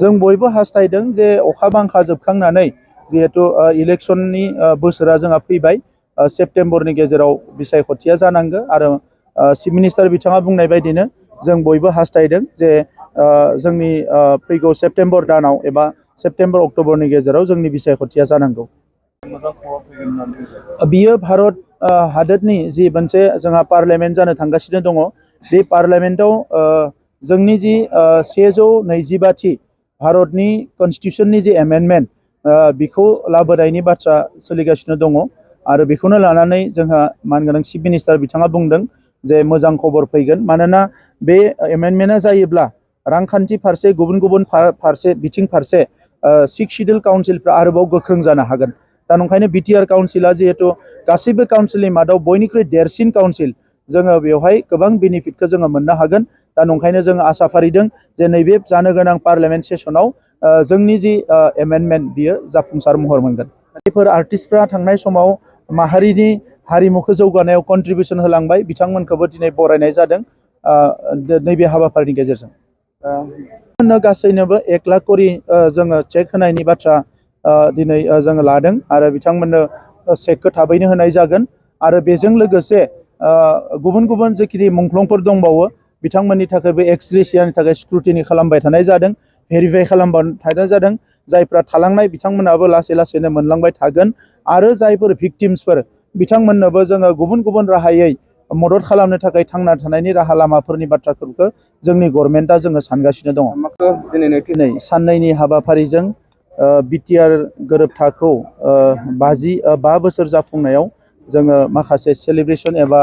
जों बयबो हास्थायदों जे अखा बांखा जोबखांनानै जिहेतु इलेक्शननि बोसोरा जोंहा फैबाय सेप्तेम्बरनि गेजेराव बिसायख'थिया जानांगौ आरो चिफ मिनिस्टार बिथाङा बुंनाय बायदिनो जों बयबो हास्थायदों जे जोंनि फैगौ सेप्तेम्बर दानाव एबा सेप्तेम्बर अक्ट'बरनि गेजेराव जोंनि बिसायख'थिया जानांगौ। बियो भारत हादोरनि जि मोनसे जोंहा पार्लियामेन्ट जानो थांगासिनो दङ बे पार्लियामेन्टआव जोंनि जि 125थि भारतनि कनस्टिटिउसननि जि एमेन्डमेन्ट बेखौ लाबोनायनि बाथ्रा सोलिगासिनो दङ आरो बेखौनो लानानै जोंहा मानगोनां चिफ मिनिस्टार बिथाङा बुंदों जे मोजां खबर फैगोन मानोना बे एमेन्डमेन्टआ जायोब्ला रांखान्थि फारसे गुबुन गुबुन फारसे बिथिं फारसे 6 शिड्युल काउन्सिलफ्रा आरोबाव गोख्रों जानो हागोन। दा नंखायनो बिटिआर काउन्सिला जिहेतु गासैबो काउन्सिलनि मादाव बयनिख्रुइ देरसिन काउन्सिल जोङो बेवहाय गोबां बेनिफिटखौ जोङो मोननो हागोन। दा नंखायनो जोङो आसा फारिदों जे नैबे जानो गोनां पार्लियामेन्ट सेसनाव जोंनि जि एमेन्डमेन्ट बियो जाफुंसार महर मोनगोन। जायफोर आर्टिस्टफ्रा थांनाय समाव माहारिनि हारिमुखौ जौगानायाव कन्ट्रिबिउसन होलांबाय बिथांमोनखौबो दिनै बरायनाय जादों नैबे हाबाफारिनि गेजेरजों। गासैनोबो 1 लाख करि जोङो चेक होनायनि बाथ्रा दिनै जोङो लादों आरो बिथांमोननो चेकखौ थाबैनो होनाय जागोन आरो बेजों लोगोसे गुबुन गुबुन जेखिनि मुंख्लंफोर दंबावो बिथांमोननि थाखायबो एक्स ग्रेसियानि थाखाय स्क्रुटिनि खालामबाय थानाय जादों भेरिफाइ खालामबाय थानाय जादों। जायफ्रा थालांनाय बिथांमोनाबो लासै लासैनो मोनलांबाय थागोन आरो जायफोर भिक्टिम्सफोर बिथांमोननोबो जोङो गुबुन गुबुन राहायै मदद खालामनो थाखाय थांना थानायनि राहा लामाफोरनि बाथ्राफोरखौ जोंनि गभर्नमेन्टआ जोङो सानगासिनो दङ। दिनै साननैनि हाबाफारिजों बिटिआर गोरोबथाखौ 5 बोसोर जाफुंनायाव जोङो माखासे सेलिब्रेसन एबा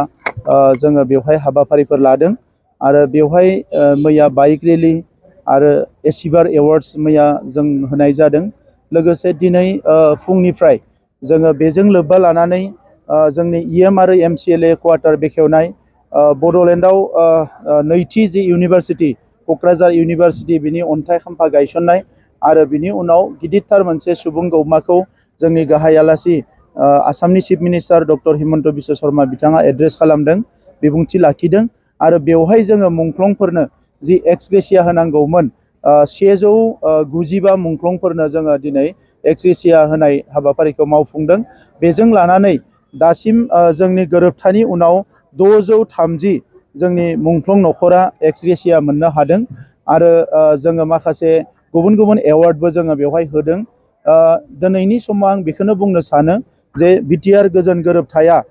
जोङो बेवहाय हाबाफारिफोर लादों आरो बेवहाय मैया बाइक रेलि आरो एसिभार एवार्ड्स मैया जों होनाय जादों। लोगोसे दिनै फुंनिफ्राय जोङो बेजों लोब्बा लानानै जोंनि इएम आरो एमसिएलए क्वार्टार बेखेवनाय बड'लेण्डआव नैथि जि इउनिभारसिटि क'क्राझार इउनिभारसिटि बिनि अन्थाइ खाम्फा गायसननाय आरो बिनि उनाव गिदिरथार मोनसे सुबुं गौमाखौ जोंनि गाहाय आलासि आसामनि chief minister doctor Himanta Biswa Sharma बिथाङा एड्रेस खालामदों बिबुंथि लाखिदों आरो बेवहाय जोङो मुंख्लंफोरनो जि एक्स ग्रेसिया होनांगौमोन 195 मुंख्लंफोरनो जोङो दिनै एक्स ग्रेसिया होनाय हाबाफारिखौ मावफुंदों। बेजों लानानै दासिम जोंनि गोरोबथानि उनाव 630 जोंनि मुंख्लं न'खरा एक्स ग्रेसिया मोननो हादों आरो जोङो माखासे गुबुन गुबुन एवार्डबो जोङो बेवहाय होदों। दिनैनि समाव आं बेखौनो बुंनो सानो जे बिटिआर गोजोन गोरोबथाया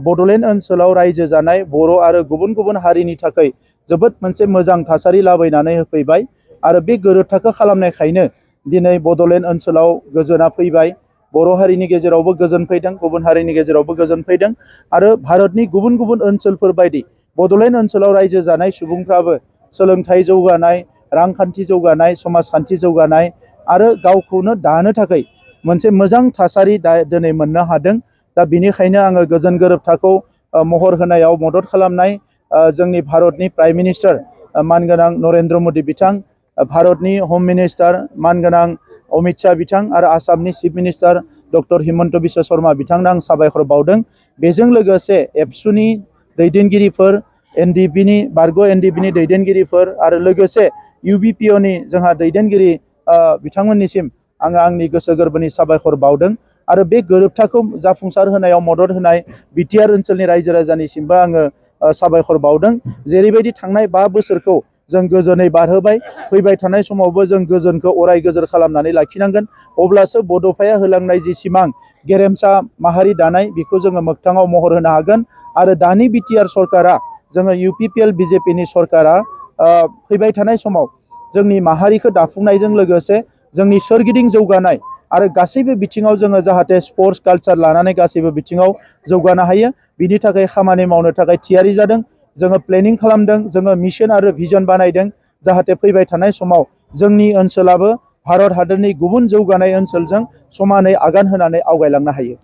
बड'लेण्ड ओनसोलाव रायजो जानाय बर' आरो गुबुन गुबुन हारिनि थाखाय जोबोद मोनसे मोजां थासारि लाबोनानै होफैबाय आरो बे गोरोबथाखौ खालामनायखायनो दिनै बड'लेण्ड ओनसोलाव गोजोना फैबाय। बर' हारिनि गेजेरावबो गोजोन फैदों गुबुन हारिनि गेजेरावबो गोजोन फैदों आरो भारतनि गुबुन गुबुन ओनसोलफोर बायदि बड'लेण्ड ओनसोलाव रायजो जानाय सुबुंफ्राबो सोलोंथाइ जौगानाय रांखान्थि जौगानाय समाजखान्थि जौगानाय आरो गावखौनो दानो थाखाय मोनसे मोजां थासारि दिनै मोननो हादों। दा बेनिखायनो आङो गोजोन गोरोबथाखौ महर होनायाव मदद खालामनाय जोंनि भारतनि प्राइम मिनिस्टार मानगोनां नरेन्द्र मदि बिथां भारतनि हम मिनिस्टार मानगोनां अमित शाह बिथां आरो आसामनि chief minister doctor Himanta Biswa Sharma बिथांनो आं साबायखर बावदों। बेजों लोगोसे एबसुनि दैदेनगिरिफोर बारग' एनडिबिनि दैदेनगिरिफोर आरो लोगोसे इउबिपिअनि जोंहा दैदेनगिरि बिथांमोननिसिम आङो आंनि गोसो गोरबोनि साबायखर बावदों आरो बे गोरोबथाखौ जाफुंसार होनायाव मदद होनाय बिटिआर ओनसोलनि रायजो राजानिसिमबो आङो साबायखर बावदों। जेरैबायदि थांनाय 5 बोसोरखौ जों गोजोनै बारहोबाय फैबाय थानाय समावबो जों गोजोनखौ अराय गोजोर खालामनानै लाखिनांगोन अब्लासो बड'फाया होलांनाय जि सिमां गेरेमसा माहारि दानाय बेखौ जोङो मोगथाङाव महर होनो हागोन आरो दानि बिटिआर सरकारा जोङो इउपिपिएल बिजेपिनि सरकारा फैबाय थानाय समाव जोंनि माहारिखौ दाफुंनायजों लोगोसे जोंनि सोरगिदिं जौगानाय आरो गासैबो बिथिङाव जोङो जाहाथे स्पर्ट्स कालचार लानानै गासैबो बिथिङाव जौगानो हायो बिनि थाखाय खामानि मावनो थाखाय थियारि जादों। जोङो प्लेनिं खालामदों जोङो मिशन आरो भिजन बानायदों जाहाथे फैबाय थानाय समाव जोंनि ओनसोलाबो भारत हादरनि गुबुन जौगानाय ओनसोलजों समानै आगान होनानै आवगायलांनो हायो।